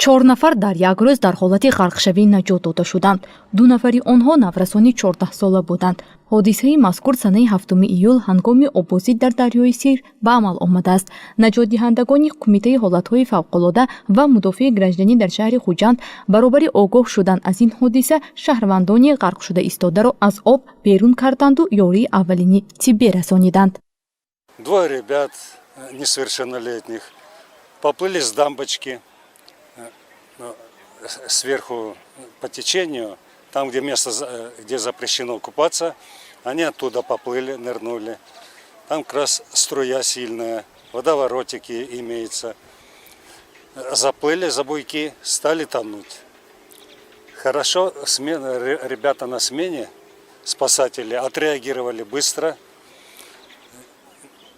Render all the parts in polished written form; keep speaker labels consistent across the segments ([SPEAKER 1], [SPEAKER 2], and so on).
[SPEAKER 1] Чор нафар дар як рӯз дар ҳолати ғарқшавӣ наҷот дода шуданд. Ду нафари онҳо наврасони 14сола буданд. Ҳодисаи мазкур санаи 7 июл ҳангоми оббозӣ дар дарёи Сир ба амал омадааст. Наҷотдиҳандагони Кумитаи ҳолатҳои фавқулода ва мудофиаи гражданӣ дар шаҳри Хуҷанд баробари огоҳ шудан аз ин ҳодиса, шаҳрвандони ғарқшуда истодаро аз об берун карданду ёрии аввалини тиббӣ расониданд.
[SPEAKER 2] Двое ребят несовершеннолетних поплыли с дамбочки сверху по течению, там, где место, где запрещено купаться, они оттуда поплыли, нырнули. Там как раз струя сильная, водоворотики имеются. Заплыли за буйки, стали тонуть. Хорошо, смена, ребята на смене, спасатели, отреагировали быстро,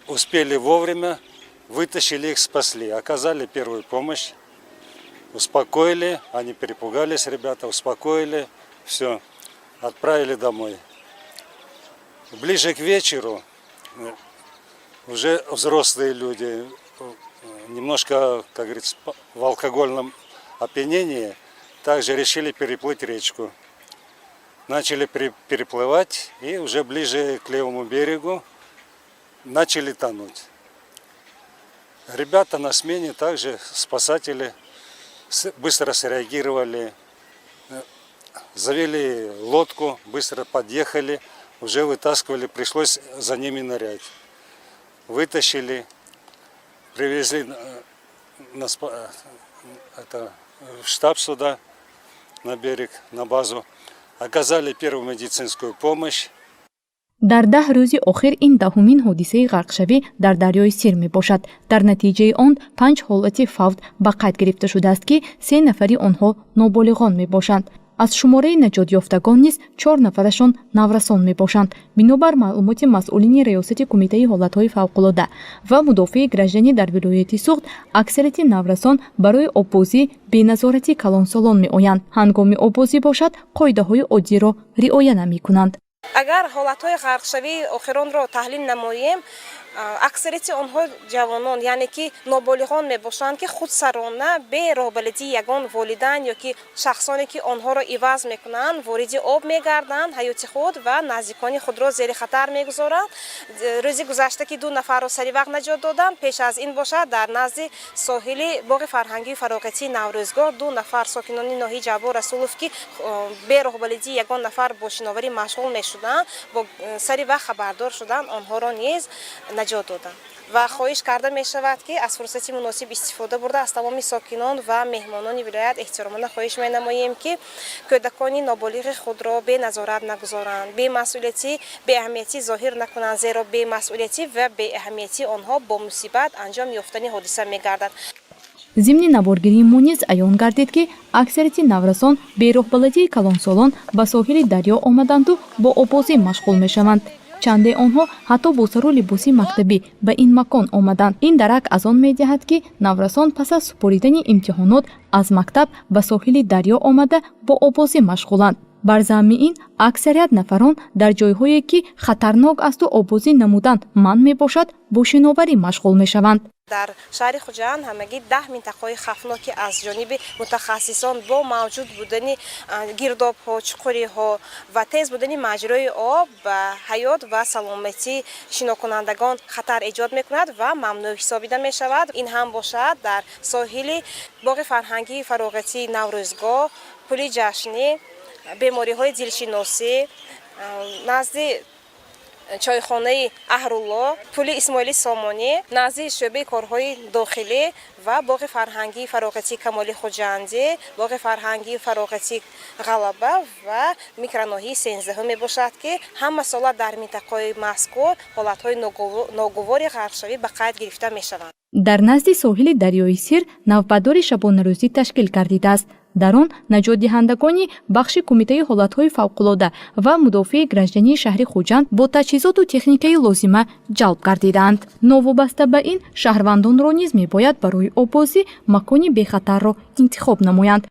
[SPEAKER 2] успели вовремя, вытащили их, спасли, оказали первую помощь, успокоили, они перепугались, ребята, успокоили, все, отправили домой. Ближе к вечеру уже взрослые люди, немножко, как говорится, в алкогольном опьянении, также решили переплыть речку. Начали переплывать и уже ближе к левому берегу начали тонуть. Ребята на смене также, спасатели, быстро среагировали, завели лодку, быстро подъехали, уже вытаскивали, пришлось за ними нырять. Вытащили, привезли это, в штаб сюда, на берег, на базу, оказали первую медицинскую помощь.
[SPEAKER 1] Дар 10 рӯзи охир ин 10-умин ҳодисаи ғарқшавӣ дар дарёи Сир мебошад. Дар натиҷаи он панҷ ҳолати фавт ба қайд гирифта шудааст, ки се нафари онҳо ноболиғон мебошанд. Аз шумораи наҷотёфтагон низ чор нафарашон наврасон мебошанд. Бинобар маълумоти масъулини Раёсати Кумитаи ҳолатҳои фавқулода ва мудофиаи гражданӣ дар вилояти Суғд, аксарияти наврасон барои оббозӣ беназорати калонсолон меоянд. Ҳангоми оббозӣ бошад, қоидаҳои оддиро риоя намекунанд.
[SPEAKER 3] Агар ҳолатҳои ғарқшавии охиронро таҳлил намоем, аксарияти онҳо ҷавонон, яъне ки ноболиғон мебошанд, ки худсарона, бе роҳбаледии ягон волидайн ё ки шахсоне, ки онҳоро иваз мекунанд, вориди об мегарданд, ҳаёти худ ва наздикони худро зери хатар мегузоранд. Рӯзи гузашта, ки ду нафарро сари вақт наҷот доданд, пеш аз ин бошад, дар назди соҳили боғи фарҳангию фароғатии Наврӯзгоҳ ду нафар сокинони ноҳияи Ҷаббор Расулов, ки бе роҳбаледии ягон нафар бо шиноварӣ машғул мешуданд, бо сари вақт хабардор шуданд, онҳоро низ наҷот доданд. Ва хоҳиш карда мешавад, ки аз фурсати муносиб истифода бурда, аз тамоми сокинон ва меҳмонони вилоят эҳтиромона хоҳиш менамоем, ки кӯдакони ноболиғи худро беназорат нагузоранд, бемасъулиятӣ, беаҳамиятӣ зоҳир накунанд, зеро бемасъулиятӣ ва беаҳамиятии онҳо бо мусибат анҷом ёфтани ҳодиса мегардад.
[SPEAKER 1] Зимни наворгирии мо низ аён гардид, ки аксарияти наврасон бе роҳбаладии калонсолон ба соҳили дарё омаданду бо оббозӣ машғул мешаванд. Чанде онҳо ҳатто бо сару либоси мактабӣ ба ин макон омаданд. Ин дарак аз он медиҳад, ки наврасон пас аз супоридани имтиҳонот аз мактаб ба соҳили дарё омада, бо оббозӣ машғуланд. Бар замми ин, аксарият нафарон дар ҷойҳое, ки хатарнок асту оббозӣ намудан манъ мебошад, бо шиноварӣ машғул мешаванд.
[SPEAKER 3] Дар шаҳри Хуҷанд ҳамагӣ 10 минтақаҳои хавфнок, ки аз ҷониби мутахассисон бо мавҷуд будани гирдобҳо, чуқуриҳо ва тез будани маҷрои об ба ҳаёт ва саломатии шинокунандагон хатар эҷод мекунад ва мамнӯъ ҳисобида мешавад, ин ҳам бошад дар соҳили боғи фарҳангии фароғатии Наврӯзгоҳ, пули ҷашнӣ, бемориҳои дилшиносӣ, назди чойхонаи Аҳрулло, пули Исмоили Сомонӣ, назди шӯъбаи корҳои дохилӣ ва боғи фарҳангии фароғатии Камоли Хуҷандӣ, боғи фарҳангии фароғатии Ғалаба ва микроноҳияи 13-ум мебошад, ки ҳама сола дар минтақаҳои мазкур ҳолатҳои ногувори ғарқшавӣ ба қайд гирифта мешаванд.
[SPEAKER 1] Дар назди соҳили дарёи Сир навбатдори шабонарӯзӣ ташкил гардидааст. Дар он наҷотдиҳандагони бахши Кумитаи ҳолатҳои фавқулода ва мудофиаи граждании шаҳри Хуҷанд бо таҷҳизоту техникаи лозима ҷалб гардидаанд. Новобаста ба ин, шаҳрвандонро низ мебояд барои оббозӣ макони бехатарро интихоб намоянд.